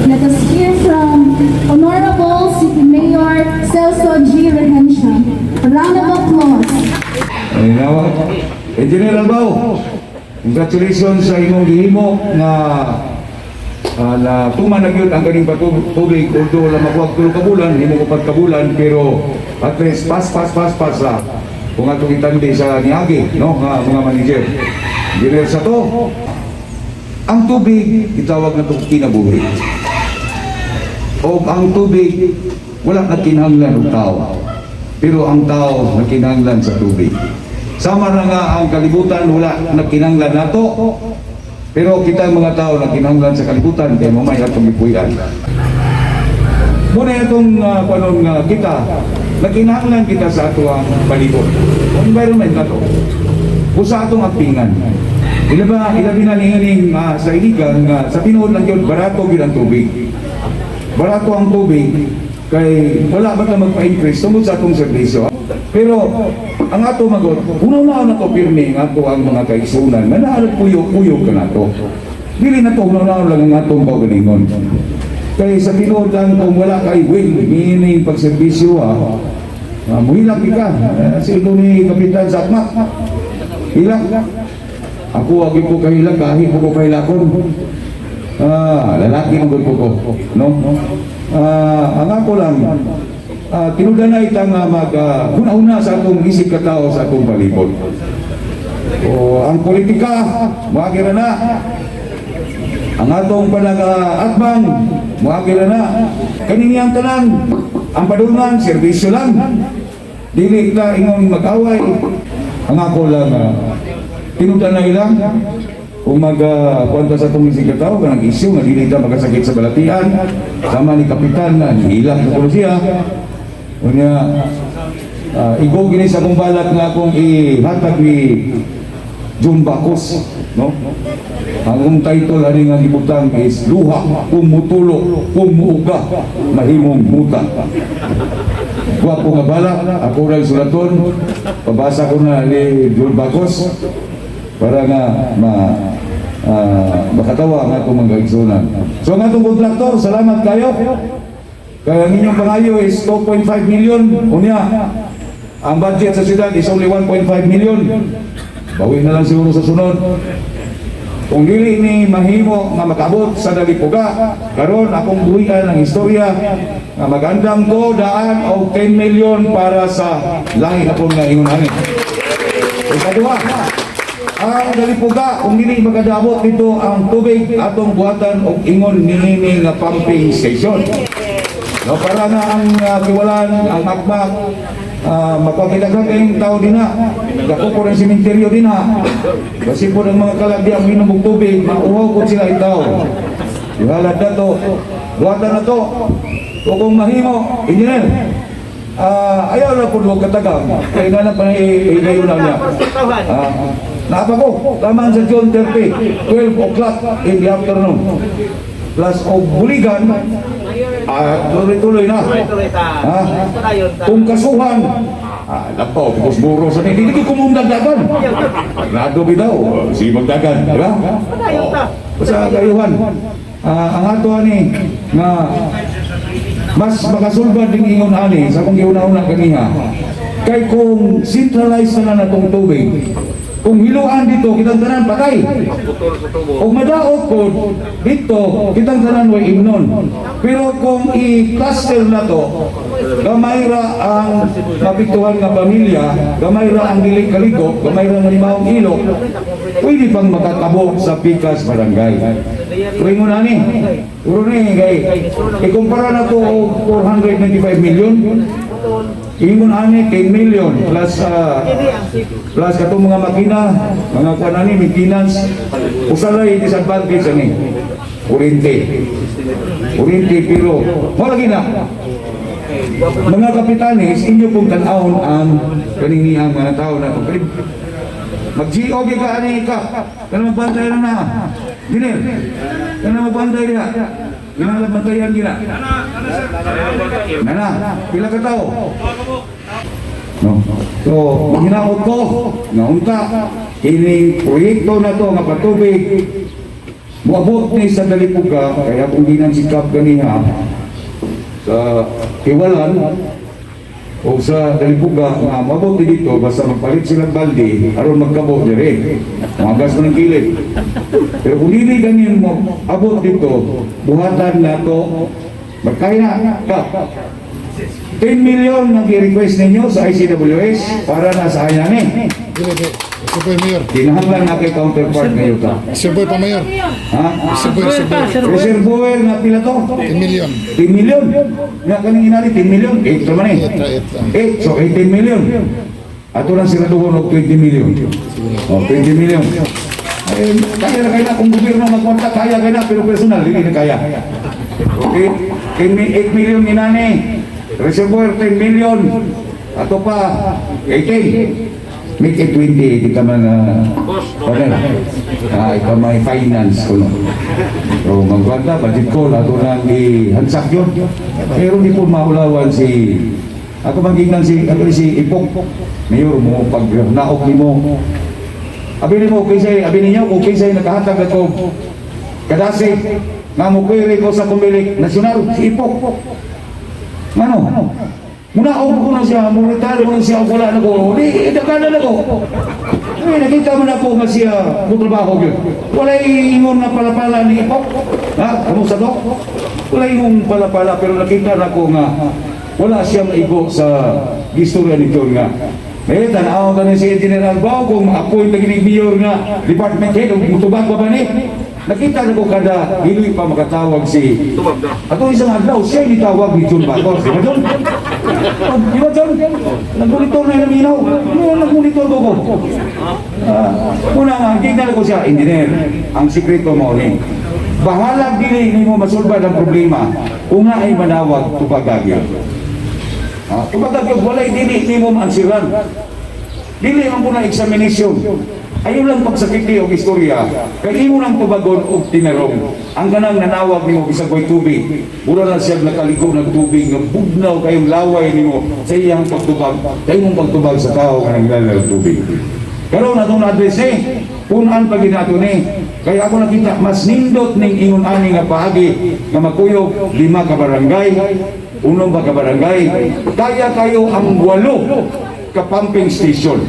Let us hear from Honorable City Mayor Celso G. Regencia. A round of applause. Ay, nawa. Engineer Albao, congratulations sa imong gihimo nga na tuman na gyud ang kaning tubig, although wala makuha 3 ka bulan, himo ko pagkabulan, pero at least pass pass pass pass sa kung atong itandi sa niagi, no, nga mga manager. Engineer sa to, ang tubig gitawag na itong kinabuhi. O ang tubig wala na kinahanglan og tao. Pero ang tao nakinahanglan sa tubig. Sama na nga ang kalibutan wala nakinahanglan nato. Pero kita mga tao nakinahanglan sa kalibutan kay mamay atong gipuy-an. Muna itong kanon nga kita nakinahanglan kita sa atoang palibot. Environment na to. O sa atong agpingan. Ila ba, ilabi na niining sa Iligan nga sa tinuod lang yun, barato gyud ang tubig. Barato ang tubig kay wala ba ta magpa-increase tungod sa atong serbisyo. Pero ang ato magod, una-una na to pirmi ang ato ang mga kaigsunan nga naa puyo-puyo ka nato. Dili na to una-una lang ang atong kaugalingon. Kay sa tinuod lang, kung wala kay will meaning pagserbisyo ha, muhilak ka. Sino ni Kapitan sa Akmak? Hilak. Ako agi ko kahilak, kahit ko kahilakon. Lalaki man gud ko ko, no? Ang ako lang, tinudanay ta nga mag huna-huna sa atong isip katao sa atong palibot. O ang politika, moagi ra na. Ang atong panag-atbang, moagi ra na. Kaniniyang tanan, ang padulngan, serbisyo lang. Dili ka ingon mag-away. Ang ako lang, tinudanay lang, kung mag kwanta sa atong isig katao kanang isyu nga dili ta makasakit sa balatian sama ni kapitan na nihilak na kuno siya. Unya igo gini sa akong balak nga akong ihatag ni John Bacos, no? Ang akong title ani nga gibutang is "Luha kung mutulo, kung muuga, mahimong muta". Gwapo nga balak, ako lang sulaton, pabasa ko na ni John Bacos para nga ma makatawa ang atong mga kaigsunan. So ang atong kontraktor, salamat kayo. Kaya ang inyong pangayo is 2.5 million. Unya, ang budget sa syudad is only 1.5 million. Bawi na lang siguro sa sunod. Kung dili ni mahimo nga makabot sa Dalipuga, karon akong buhian ang istorya nga magandam ko daan og 10 million para sa lahi na po nga ingon ani. Ikaduha, ang Dalipuga, kung dili makadabot dito ang tubig, atong buhatan og ingon niini nga pumping station. No, para nga ang kiwalan, ang akmak, mapakita kayong tao din na. Dako po rin sementeryo din na. Kasi po ng mga kalag di ang minom og tubig, mauhaw po sila itaw. Ihalad na to, buhatan na to. O kung mahimo, engineer, ayaw na po huwag katagang. Kaya nga na pa higayon na niya. Naapa ko, tamaan sa June 30, 12 o'clock in the afternoon. Plus, og buligan, tuloy-tuloy na. Ha? Kung kasuhan, lapaw, because buro sa hindi ko kumumdagdagan. Rado bitaw, si magdagan, di ba? Oh. Basta kayuhan. Ang ato ani nga mas makasulbad din ingon ani sa akong giuna-una kaniha. Kay kung centralized na na natong tubig, kung hiluan dito, kitang tanan patay. Kung madaot po dito, kitang tanan way imnon. Pero kung i-cluster na to, gamay ra ang mapiktuhan nga pamilya, gamay ra ang dili kaligo, gamay ra nga limahong ilok, pwede pang makatabo sa pikas barangay. Tuwing mo na ni, puro ni, kay, ikumpara na to og 495 million, ingon ani 10 million plus plus katong mga makina, mga kuan ani maintenance, usaray disadvantage ani. Kuryente. Kuryente, pero mo lagi na. Mga kapitanes, inyo pong tan-awon ang kaninihang mga tao na ito. Mag-GO ka ani ka. Kana magbantay na na. Dili. Kana magbantay diha. Kinahanglan bantayan gina. Nana, pila ka tao? No. So, manghinaot ko nga unta kining proyekto na to nga patubig. Muabot ni sa Dalipuga, kaya kung ginan si Kap ganiha, sa Kiwalan, o sa Dalipuga, nga moabot ni dito, basta magpalit silang balde, aron magkabo diri. Magas mo ng kilid. Pero kung dili ganin mo, abot dito, buhatan na to, magkaya na, ka. 10 million ang i-request ninyo sa ICWS para na sa kanya ni. Dili, dili. Reservoir, Mayor. Kinahanglan na kay counterpart ngayon ka. Reservoir pa, Mayor. Ha? Reservoir, reservoir. Reservoir na pila to? 10 million. 10 million. Nga kaning inani 10 million, 8 naman eh. 8, 8. 8, so 18 million. Ato lang sila duhon og 20 million. Oh, 20 million. Eh, kaya na kaya na kung gobyerno magkwanta, kaya kaya na, pero personal, hindi na kaya. Okay? 8 million ni nani. Reservoir 10 million. Ato pa, 18. Make it 20, kita man partner. Ah, ikaw may finance ko, no. So, magwanta, budget ko, ato nang ihansak yun. Pero di po maulawan si, ako magignan si, ako si Ipok. Mayor mo, pag naok ni mo, abi nimo okay say, abi ninyo okay say nakahatag ako kadasi nga mo query ko sa Comelec National si Ipok. Ngano? Munaog ko na siya, mo retire ko na siya, wala na ko. Di, daghanan na ko. Eh, nakita mo na ko nga siya mo trabaho gyud. Walay ingon nga palapala ni Ipok. Ha? Kamusta to? Walay ingon palapala pero nakita na ko nga wala siya maigo sa gistorya nito nga. Eh, tanaw ka na si Engineer Albao kung ma-appoint na ginig mayor nga department head o mutubag pa ba ni? Nakita na ko kada dili pa makatawag si Ato isang adlaw siya gitawag ni John Bacos. Di ba, John? Oh, di ba, John? Nagmonitor na yung minaw. Ano nagmonitor ko ko? Ah, una nga, tignan ko siya, engineer, ang sikreto mo ni. Bahalag dili nimo masulbad ang problema kung nga ay manawag tubagagyo. Ah, tubagagyo walay dili nimo maansiran. Dili man po na examination. Ayaw lang pagsakiti og istorya, kay imo nang tubagon og tinarong. Ang kanang nanawag nimo bisag way tubig, mura na siya nakaligo ng tubig nga bugnaw kayong laway nimo sa iyang pagtubag, kay imong pagtubag sa tao nga nanglalay og tubig. Karon atong na-address eh, punan pa gid nato ni. Kaya ako nakita mas nindot ning ingon ani nga paagi nga makuyog lima ka barangay, unom ba ka barangay, kaya kayo ang walo ka pumping station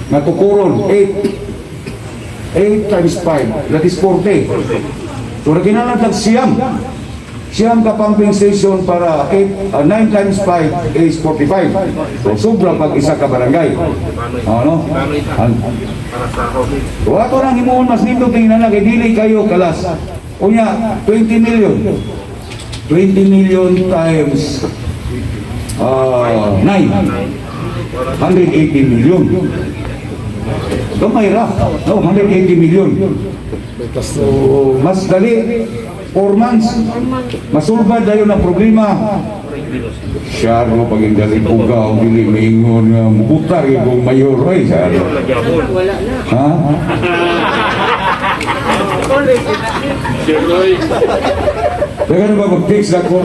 nga tukuron 8 8 times 5, that is 40. So naginahanglan tag 9 9 ka pumping station para 8, 9 times 5 is 45. So sobra pag isa ka barangay. Ano? So ato nang himuon mas nindot tingnan na kay dili kayo kalas. Unya 20 million. 20 million times 9. 180 million. Gamay ra. No, 180 million. Plus So, mas dali, 4 months. Masulbad dayon ang problema. Syaro pag indali puga o dili maingon nga mubutar kung mayor ay syaro. Wala na. Ha? Dagan ba mag-fix ako?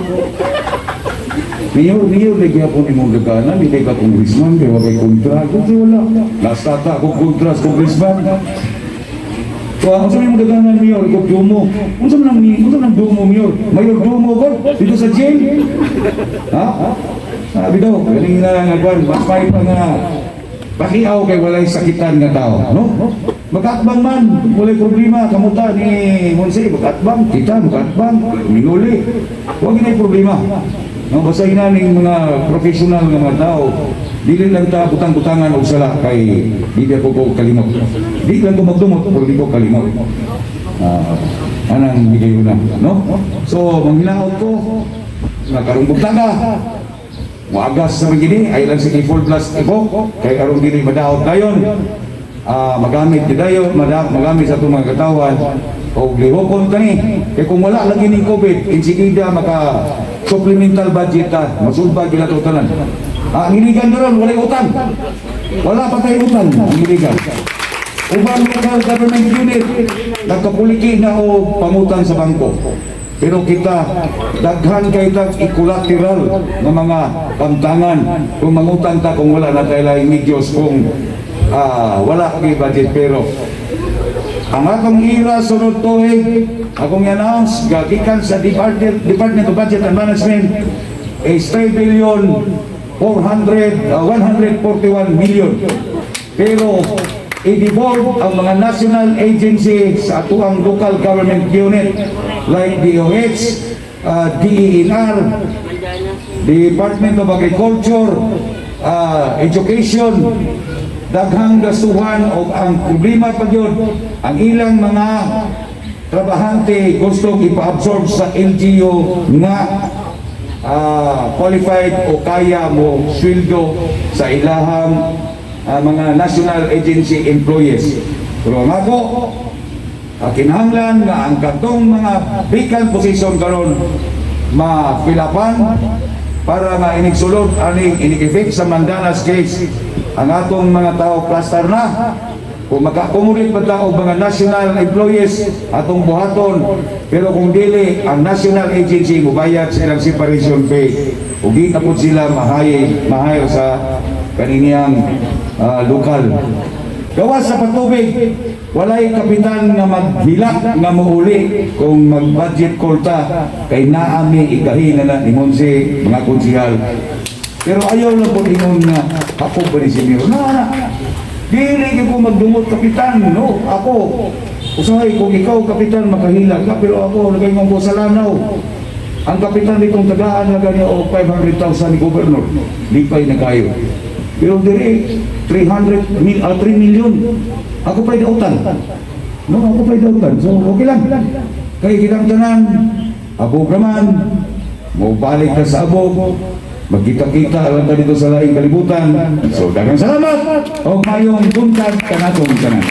Mayor, mayor, lagi ako ni mong daganan, hindi ka congressman, di ba kay kontra? Kundi wala. Nastata ako kontra sa congressman. So, ang sa mong daganan, mayor, ikaw dumo. Unsa man ang unsa man ang dumo, mayor? Mayor dumo ko dito sa jail. Ha? Sabi daw, galing na nga kwan, mas may pa nga pakiaw kay walay sakitan nga tao, no? Magkatbang man, walay problema, kamuta ni Monse, magkatbang, kita, magkatbang, minuli. Huwag na problema. No, basta ina ning mga professional nga mga tao, dili lang ta butang-butangan og sala kay di ako ko kalimot. Di lang ko magdumot, pero di ko kalimot. Ah, anang bigay na, no? So, manghinaot ko, nga karong bugtaga, moagas sa gini ay lang sige full blast iko kay aron dili madaot dayon, ah, magamit di dayon magamit sa atong mga katawan og lihokon kani kay kung wala lagi ning COVID insigida maka supplemental budget ta masulbad gyud ato tanan. Ah, ang Iligan karon walay utang, wala pa tay utang ang Iligan. Uban local government unit nagkapuliki na og pangutang sa bangko. Pero kita, daghan kay tag i-collateral ng mga kamtangan kung mangutang ta kung wala na tayo laing Diyos kung wala kay budget pero Ang atong IRA sunod tuig, akong i-announce, gagikan sa Department of Budget and Management is 3 billion 400, 141 million. Pero i-devolve ang mga national agency sa atuang local government unit like DOH, DENR, Department of Agriculture, Education, daghang gastuhan o ang problema pa gyud, ang ilang mga trabahante gustong ipa-absorb sa LGU nga qualified o kaya mo sweldo sa ilahang mga national agency employees. Pero ang ako, kinahanglan nga ang katong mga vacant position karon ma-fill-upan para nga inigsulod aning inig-effect sa Mandanas case, ang atong mga tao cluster na. Kung maka-accommodate pa ta og mga national employees, atong buhaton, pero kung dili, ang national agency mubayad sa ilang separation pay ug di na pud sila ma-hire sa kaniniyang lokal. Gawas sa patubig, walay kapitan nga maghilak nga muuli kung mag-budget call ta kay naami ikahi na na ni Monse, mga konsihal. Pero ayaw lang po ingon nga ako pa ni si Mayor. Na, na. Dili gyud ko magdumot, kapitan, no? Ako, usahay kung ikaw, kapitan, makahilak ka, pero ako nagaingon ko sa Lanao. Ang kapitan ditong tagaan na ganyan o 500,000 ni gobernador, lipay na kayo. Pero diri 300 mil, 3 million. Ako pa'y dautan. No, ako pa'y dautan. So okay lang. Kay kitang tanan, abog naman, mo balik ka sa abog, magkita-kita lang ka dito sa laing kalibutan. So daghang salamat og mayong buntag kanatong tanan.